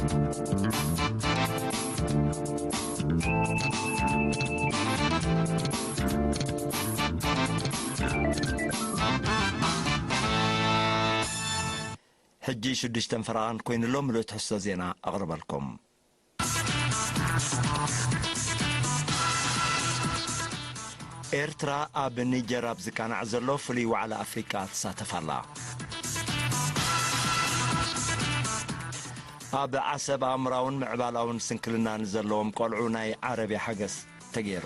ሕጂ ሽዱሽተን ፈረቓን ኮይኑሎ፣ ምሉእ ትሕዝቶ ዜና ኣቕርበልኩም። ኤርትራ ኣብ ኒጀር ኣብ ዝቃናዕ ዘሎ ፍሉይ ዋዕላ ኣፍሪቃ ትሳተፍ ኣላ። ኣብ ዓሰብ ኣእምራውን ምዕባላውን ስንክልና ንዘለዎም ቆልዑ ናይ ዓረብያ ሓገዝ ተገይሩ።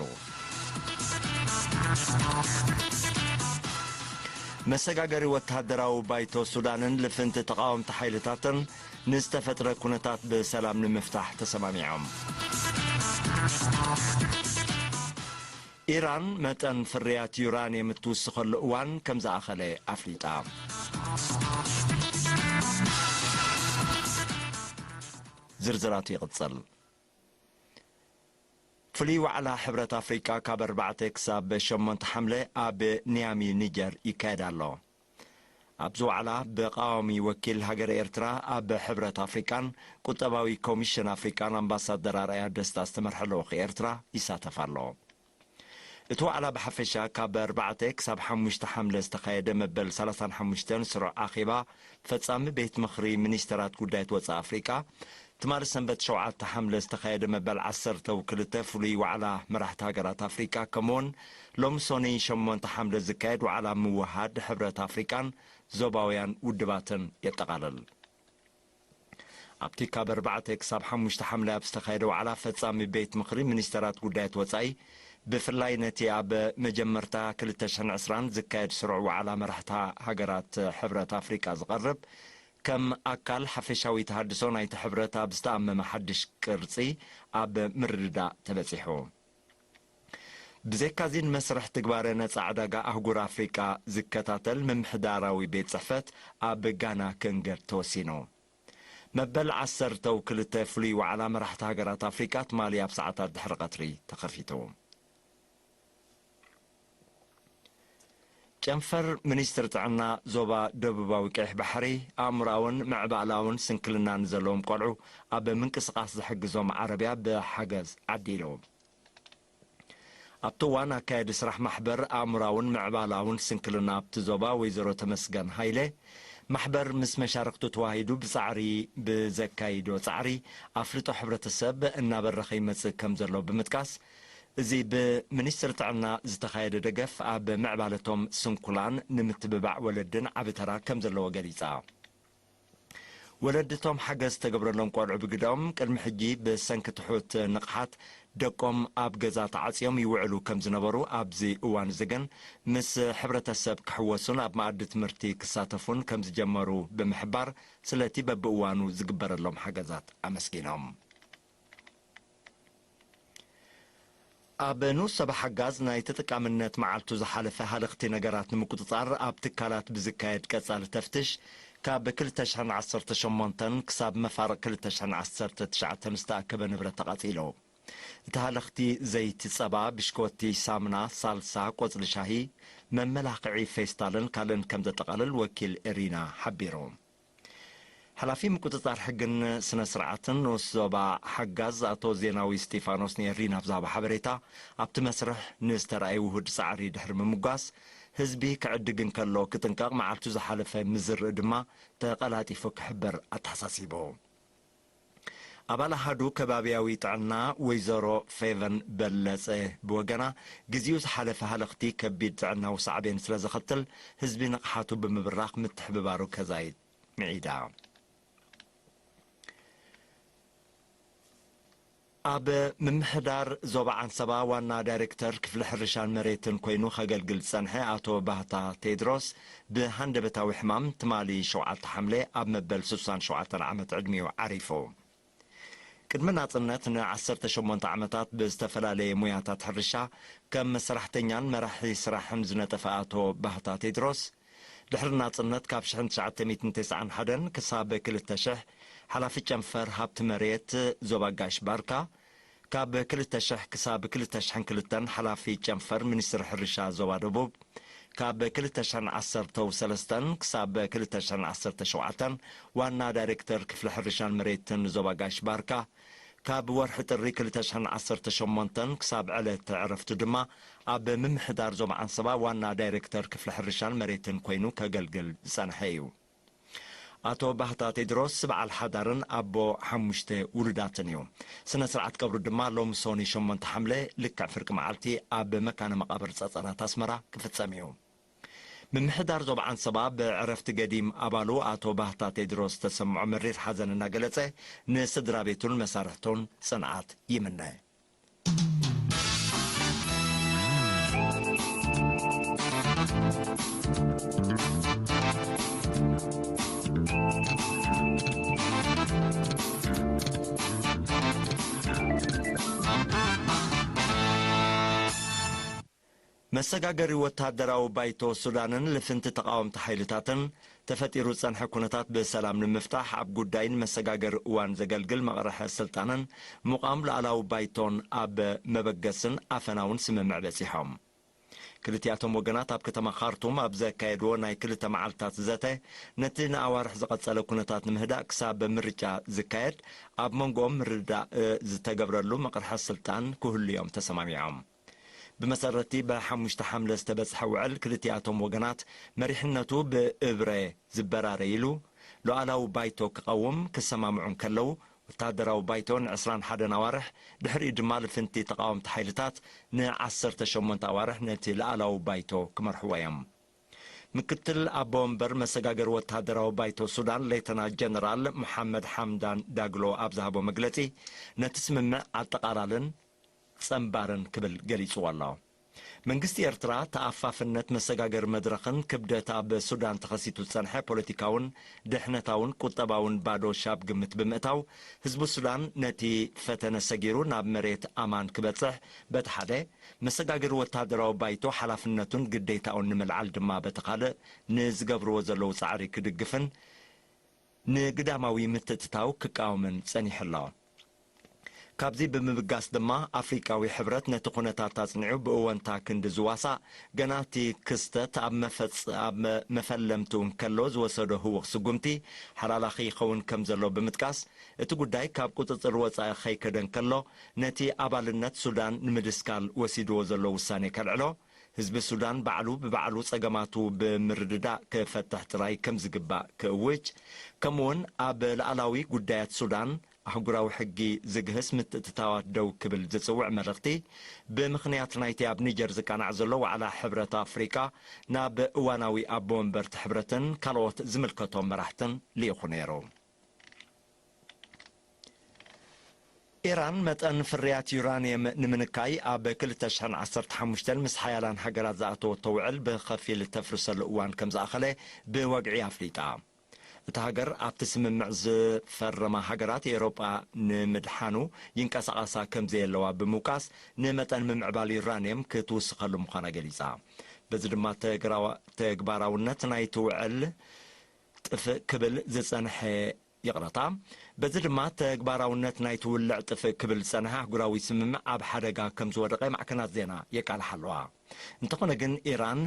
መሰጋገሪ ወተሃደራዊ ባይቶ ሱዳንን ልፍንቲ ተቓወምቲ ሓይልታትን ንዝተፈጥረ ኩነታት ብሰላም ንምፍታሕ ተሰማሚዖም። ኢራን መጠን ፍርያት ዩራንየም እትውስኸሉ እዋን ከም ዝኣኸለ ኣፍሊጣ። ዝርዝራቱ ይቕጽል። ፍሉይ ዋዕላ ሕብረት ኣፍሪቃ ካብ ኣርባዕተ ክሳብ ሸሞንተ ሓምለ ኣብ ኒያሚ ኒጀር ይካየድ ኣሎ። ኣብዚ ዋዕላ ብቃዋሚ ወኪል ሃገር ኤርትራ ኣብ ሕብረት ኣፍሪቃን ቁጠባዊ ኮሚሽን ኣፍሪቃን ኣምባሳደር ኣርኣያ ደስታ ዝተመርሐ ልኡኽ ኤርትራ ይሳተፍ ኣሎ። እቲ ዋዕላ ብሓፈሻ ካብ ኣርባዕተ ክሳብ ሓሙሽተ ሓምለ ዝተኻየደ መበል ሰላሳን ሓሙሽተን ስሩዕ ኣኼባ ፈጻሚ ቤት ምኽሪ ሚኒስተራት ጉዳያት ወጻኢ ኣፍሪቃ ትማሊ ሰንበት ሸውዓተ ሓምለ ዝተኻየደ መበል ዓሰርተ ክልተ ፍሉይ ዋዕላ መራሕቲ ሃገራት ኣፍሪቃ፣ ከምኡውን ሎሚ ሶኒ ሸሞንተ ሓምለ ዝካየድ ዋዕላ ምውሃድ ሕብረት ኣፍሪቃን ዞባውያን ውድባትን የጠቓልል። ኣብቲ ካብ ኣርባዕተ ክሳብ ሓሙሽተ ሓምለ ኣብ ዝተኻየደ ዋዕላ ፈጻሚ ቤት ምኽሪ ሚኒስተራት ጉዳያት ወጻኢ፣ ብፍላይ ነቲ ኣብ መጀመርታ ክልተ ሽሕን ዕስራን ዝካየድ ስሩዕ ዋዕላ መራሕቲ ሃገራት ሕብረት ኣፍሪቃ ዝቐርብ ከም ኣካል ሓፈሻዊ ተሃድሶ ናይቲ ሕብረት ኣብ ዝተኣመመ ሓድሽ ቅርጺ ኣብ ምርድዳእ ተበጺሑ። ብዘይካዚ ንመስርሕ ትግባረ ነጻ ዕዳጋ ኣህጉር ኣፍሪቃ ዝከታተል ምምሕዳራዊ ቤት ጽሕፈት ኣብ ጋና ክንገድ ተወሲኑ። መበል ዓሰርተው ክልተ ፍሉይ ዋዕላ መራሕቲ ሃገራት ኣፍሪቃ ትማሊ ኣብ ሰዓታት ድሕሪ ቀትሪ ተኸፊቱ። ጨንፈር ሚኒስትሪ ጥዕና ዞባ ደቡባዊ ቀይሕ ባሕሪ፣ ኣእምሮኣውን ምዕባላውን ስንክልና ንዘለዎም ቆልዑ ኣብ ምንቅስቓስ ዝሕግዞም ዓረብያ ብሓገዝ ዓዲሉ። ኣብቲ እዋን ኣካየዲ ስራሕ ማሕበር ኣእምሮኣውን ምዕባላውን ስንክልና ኣብቲ ዞባ ወይዘሮ ተመስገን ሃይለ፣ ማሕበር ምስ መሻርክቱ ተዋሂዱ ብጻዕሪ፣ ብዘካይዶ ጻዕሪ ኣፍልጦ ሕብረተሰብ እናበረኸ ይመጽእ ከም ዘሎ ብምጥቃስ፣ እዚ ብሚኒስትሪ ጥዕና ዝተኻየደ ደገፍ ኣብ ምዕባለቶም ስንኩላን ንምትብባዕ ወለድን ዓቢ ተራ ከም ዘለዎ ገሊጻ። ወለድቶም ሓገዝ ዝተገብረሎም ቆልዑ ብግደኦም ቅድሚ ሕጂ ብሰንኪ ትሑት ንቕሓት ደቆም ኣብ ገዛ ተዓጽዮም ይውዕሉ ከም ዝነበሩ፣ ኣብዚ እዋን እዚ ግን ምስ ሕብረተሰብ ክሕወሱን ኣብ መኣዲ ትምህርቲ ክሳተፉን ከም ዝጀመሩ ብምሕባር፣ ስለቲ በብእዋኑ ዝግበረሎም ሓገዛት ኣመስጊኖም። ኣብ ንኡስ ዞባ ሓጋዝ ናይ ተጠቃምነት መዓልቱ ዝሓለፈ ሃለኽቲ ነገራት ንምቁጽጻር ኣብ ትካላት ብዝካየድ ቀጻሊ ተፍትሽ፣ ካብ ክልተ ሽሕን ዓሰርተ ሸሞንተን ክሳብ መፋርቕ ክልተ ሽሕን ዓሰርተ ትሽዓተን ዝተኣከበ ንብረት ተቓጺሉ። እቲ ሃለኽቲ ዘይቲ፣ ጸባ፣ ብሽኮቲ፣ ሳምና፣ ሳልሳ፣ ቆጽሊ ሻሂ፣ መመላኽዒ ፌስታልን ካልእን ከም ዘጠቓልል ወኪል ኤሪና ሓቢሩ። ሓላፊ ምቁጽጻር ሕግን ስነ ስርዓትን ንኡስ ዞባ ሓጋዝ ኣቶ ዜናዊ እስጢፋኖስ ንኤሪና ኣብ ዝሃቦ ሓበሬታ፣ ኣብቲ መስርሕ ንዝተራእየ ውሁድ ጻዕሪ ድሕሪ ምምጓስ፣ ህዝቢ ክዕድግ እንከሎ ክጥንቀቕ፣ መዓልቱ ዝሓለፈ ምዝርኢ ድማ ተቐላጢፉ ክሕበር ኣተሓሳሲቡ። ኣባል ኣሃዱ ከባብያዊ ጥዕና ወይዘሮ ፌቨን በለጸ ብወገና፣ ግዜኡ ዝሓለፈ ሃለኽቲ ከቢድ ጥዕናዊ ሳዕቤን ስለ ዘኸትል፣ ህዝቢ ንቕሓቱ ብምብራኽ ምትሕብባሩ ከዛይድ ምዒዳ። ኣብ ምምሕዳር ዞባ ዓንሰባ ዋና ዳይሬክተር ክፍሊ ሕርሻን መሬትን ኮይኑ ከገልግል ዝጸንሐ ኣቶ ባህታ ቴድሮስ ብሃንደበታዊ ሕማም ትማሊ ሸውዓተ ሓምለ ኣብ መበል ስሳን ሸውዓተን ዓመት ዕድሚኡ ዓሪፉ። ቅድሚ ናጽነት ንዓሰርተ ሸሞንተ ዓመታት ብዝተፈላለየ ሞያታት ሕርሻ ከም ሰራሕተኛን መራሒ ስራሕን ዝነጠፈ ኣቶ ባህታ ቴድሮስ፣ ድሕሪ ናጽነት ካብ ሽሕን ትሽዓተ ሚእትን ተስዓን ሓደን ክሳብ ክልተ ሽሕ ሓላፊ ጨንፈር ሃብቲ መሬት ዞባ ጋሽ ባርካ፣ ካብ ክልተ ሽሕ ክሳብ ክልተ ሽሕን ክልተን ሓላፊ ጨንፈር ሚኒስትሪ ሕርሻ ዞባ ደቡብ፣ ካብ ክልተ ሽሕን ዓሰርተው ሰለስተን ክሳብ ክልተ ሽሕን ዓሰርተ ሸውዓተን ዋና ዳይሬክተር ክፍሊ ሕርሻን መሬትን ዞባ ጋሽ ባርካ፣ ካብ ወርሒ ጥሪ ክልተ ሽሕን ዓሰርተ ሸሞንተን ክሳብ ዕለት ዕረፍቱ ድማ ኣብ ምምሕዳር ዞባ ዓንሰባ ዋና ዳይሬክተር ክፍሊ ሕርሻን መሬትን ኮይኑ ከገልግል ዝጸንሐ እዩ። ኣቶ ባህታ ቴድሮስ በዓል ሓዳርን ኣቦ ሓሙሽተ ውሉዳትን እዩ። ስነ ስርዓት ቀብሩ ድማ ሎም ሶኒ ሸሞንተ ሓምለ ልክዕ ፍርቂ መዓልቲ ኣብ መካነ መቓብር ጸጸራት ኣስመራ ክፍጸም እዩ። ምምሕዳር ዞባ ዓንሰባ ብዕረፍቲ ገዲም ኣባሉ ኣቶ ባህታ ቴድሮስ ዝተሰምዖ መሪር ሓዘን እናገለጸ ንስድራ ቤቱን መሳርሕቱን ጽንዓት ይምነ። መሰጋገሪ ወተሃደራዊ ባይቶ ሱዳንን ልፍንቲ ተቓወምቲ ሓይልታትን ተፈጢሩ ዝጸንሐ ኩነታት ብሰላም ንምፍታሕ ኣብ ጉዳይን መሰጋገሪ እዋን ዘገልግል መቕርሐ ስልጣንን ምቋም ሉዓላዊ ባይቶን ኣብ መበገስን ኣፈናውን ስምምዕ በጺሖም። ክልቲኣቶም ወገናት ኣብ ከተማ ካርቱም ኣብ ዘካየድዎ ናይ ክልተ መዓልታት ዘተ ነቲ ንኣዋርሕ ዝቐጸለ ኩነታት ንምህዳእ ክሳብ ምርጫ ዝካየድ ኣብ መንጎኦም ምርድዳእ ዝተገብረሉ መቕርሐ ስልጣን ክህሉ እዮም ተሰማሚዖም። ብመሰረቲ ብሓሙሽተ ሓምለ ዝተበጽሐ ውዕል ክልቲኣቶም ወገናት መሪሕነቱ ብእብረ ዝበራረ ኢሉ ሉዓላዊ ባይቶ ክቐውም ክሰማምዑ እንከለዉ፣ ወተሃደራዊ ባይቶ ንዕስራን ሓደን ኣዋርሕ፣ ድሕሪኡ ድማ ልፍንቲ ተቓወምቲ ሓይልታት ንዓሰርተ ሸሞንተ ኣዋርሕ ነቲ ሉዓላዊ ባይቶ ክመርሕዎ እዮም። ምክትል ኣቦ ወንበር መሰጋገሪ ወተሃደራዊ ባይቶ ሱዳን ሌተና ጀነራል መሓመድ ሓምዳን ዳግሎ ኣብ ዝሃቦ መግለጺ፣ ነቲ ስምምዕ ኣጠቓላልን ጸንባርን ክብል ገሊጽዎ ኣሎ። መንግስቲ ኤርትራ ተኣፋፍነት መሰጋገሪ መድረኽን ክብደት ኣብ ሱዳን ተኸሲቱ ዝጸንሐ ፖለቲካውን ድሕነታውን ቁጠባውን ባዶ ሻብ ግምት ብምእታው፣ ህዝቢ ሱዳን ነቲ ፈተነ ሰጊሩ ናብ መሬት ኣማን ክበጽሕ በቲ ሓደ፣ መሰጋገሪ ወተሃደራዊ ባይቶ ሓላፍነቱን ግዴታኡን ንምልዓል ድማ በቲ ካልእ ንዝገብርዎ ዘለዉ ጻዕሪ ክድግፍን ንግዳማዊ ምትእትታው ክቃወምን ጸኒሑ ኣሎ። ካብዚ ብምብጋስ ድማ ኣፍሪቃዊ ሕብረት ነቲ ኩነታት ኣጽኒዑ ብእወንታ ክንዲ ዝዋሳእ፣ ገና እቲ ክስተት ኣብ መፈጽ-፣ ኣብ መ-፣ መፈለምቱ እንከሎ ዝወሰዶ ህዉኽ ስጉምቲ ሓላላኺ ይኸውን ከም ዘሎ ብምጥቃስ፣ እቲ ጉዳይ ካብ ቁጽጽር ወጻኢ ከይከደ እንከሎ፣ ነቲ ኣባልነት ሱዳን ንምድስካል ወሲድዎ ዘሎ ውሳኔ ከልዕሎ፣ ህዝቢ ሱዳን ባዕሉ ብባዕሉ ጸገማቱ ብምርድዳእ ክፈትሕ ጥራይ ከም ዝግባእ ክእውጅ፣ ከምኡውን ኣብ ላዕላዊ ጉዳያት ሱዳን ኣህጉራዊ ሕጊ ዝግህስ ምትእትታዋት ደው ክብል ዝጽውዕ መልእኽቲ፣ ብምኽንያት ናይቲ ኣብ ኒጀር ዝቃናዕ ዘሎ ዋዕላ ሕብረት ኣፍሪቃ ናብ እዋናዊ ኣቦ ወንበርቲ ሕብረትን ካልኦት ዝምልከቶም መራሕትን ልኢኹ ነይሩ። ኢራን መጠን ፍርያት ዩራንየም ንምንካይ ኣብ ክልተ ሽሕን ዓሰርተ ሓሙሽተን ምስ ሓያላን ሃገራት ዝኣተወቶ ውዕል ብኸፊል ተፍርሰሉ እዋን ከም ዝኣኸለ ብወግዒ ኣፍሊጣ። እታ ሃገር ኣብቲ ስምምዕ ዝፈረማ ሃገራት ኤውሮጳ ንምድሓኑ ይንቀሳቐሳ ከም ዘየለዋ ብምውቃስ፣ ንመጠን ምምዕባል ዩራንየም ክትውስኸሉ ምዃና ገሊጻ። በዚ ድማ ተግራዋ-፣ ተግባራውነት ናይቲ ውዕል ጥፍእ ክብል ዝጸንሐ፣ ይቕረታ፣ በዚ ድማ ተግባራውነት ናይቲ ውልዕ ጥፍእ ክብል ዝጸንሐ ኣህጉራዊ ስምምዕ ኣብ ሓደጋ ከም ዝወደቐ ማዕከናት ዜና የቃልሓ ኣለዋ። እንተኾነ ግን፣ ኢራን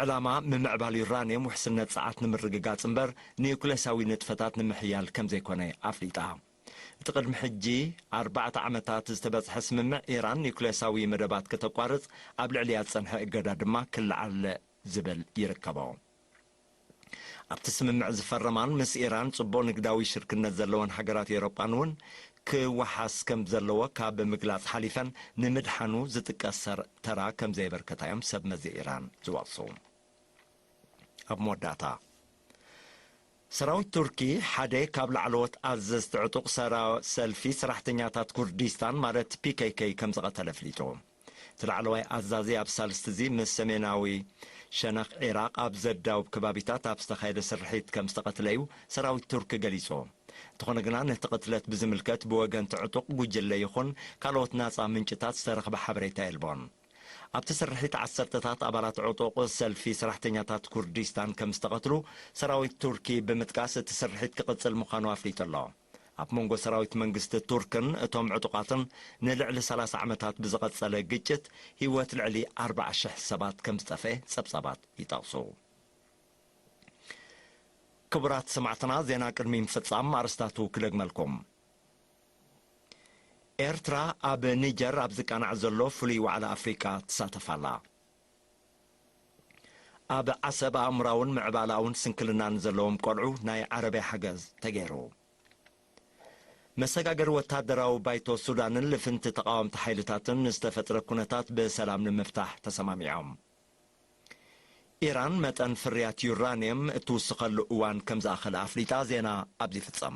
ዕላማ ምምዕባል ዩራንየም ውሕስነት ጸዓት ንምርግጋጽ እምበር፣ ኒዩክለሳዊ ንጥፈታት ንምሕያል ከም ዘይኮነ ኣፍሊጣ። እቲ ቅድሚ ሕጂ ኣርባዕተ ዓመታት ዝተበጽሐ ስምምዕ፣ ኢራን ኒዩክለሳዊ መደባት ከተቋርጽ፣ ኣብ ልዕሊኣ ዝጸንሐ እገዳ ድማ ክለዓል ዝብል ይርከቦ። ኣብቲ ስምምዕ ዝፈረማን ምስ ኢራን ጽቡቕ ንግዳዊ ሽርክነት ዘለወን ሃገራት ኤውሮጳን እውን ክወሓስ ከም ዘለዎ ካብ ምግላጽ ሓሊፈን፣ ንምድሓኑ ዝጥቀስ ሰር-፣ ተራ ከም ዘየበርከታ እዮም ሰብ መዚ ኢራን ዝወቕሱ። ኣብ መወዳእታ፣ ሰራዊት ቱርኪ ሓደ ካብ ላዕለዎት ኣዘዝቲ ዕጡቕ ሰራ-፣ ሰልፊ ሰራሕተኛታት ኩርዲስታን ማለት ፒ ኬ ኬ ከም ዝቐተለ ኣፍሊጡ። እቲ ላዕለዋይ ኣዛዚ ኣብ ሳልስቲ እዚ ምስ ሰሜናዊ ሸነኽ ዒራቕ ኣብ ዘዳውብ ከባቢታት ኣብ ዝተኻየደ ስርሒት ከም ዝተቐትለ እዩ ሰራዊት ቱርኪ ገሊጹ። እንተኾነ ግና ነቲ ቅትለት ብዝምልከት ብወገን እቲ ዕጡቕ ጉጅለ ይኹን ካልኦት ናጻ ምንጭታት ዝተረኽበ ሓበሬታ የልቦን። ኣብቲ ስርሒት ዓሰርተታት ኣባላት ዕጡቕ ሰልፊ ሰራሕተኛታት ኩርዲስታን ከም ዝተቐትሉ ሰራዊት ቱርኪ ብምጥቃስ፣ እቲ ስርሒት ክቕጽል ምዃኑ ኣፍሊጡ ኣሎ። ኣብ መንጎ ሰራዊት መንግስቲ ቱርክን እቶም ዕጡቓትን ንልዕሊ ሰላሳ ዓመታት ብዝቐጸለ ግጭት ህይወት ልዕሊ ኣርባዓ ሽሕ ሰባት ከም ዝጠፍአ ጸብጻባት ይጠቕሱ። ክቡራት ሰማዕትና፣ ዜና ቅድሚ ምፍጻም ኣርስታቱ ክደግመልኩም። ኤርትራ ኣብ ኒጀር ኣብ ዝቃናዕ ዘሎ ፍሉይ ዋዕላ ኣፍሪቃ ትሳተፍ ኣላ። ኣብ ዓሰብ ኣእምራውን ምዕባላውን ስንክልናን ዘለዎም ቆልዑ ናይ ዓረብያ ሓገዝ ተገይሩ። መሰጋገሪ ወታደራዊ ባይቶ ሱዳንን ልፍንቲ ተቓወምቲ ሓይልታትን ዝተፈጥረ ኩነታት ብሰላም ንምፍታሕ ተሰማሚዖም። ኢራን መጠን ፍርያት ዩራንየም እትውስኸሉ እዋን ከም ዝኣኸለ ኣፍሊጣ። ዜና ኣብዚ ይፍጸም።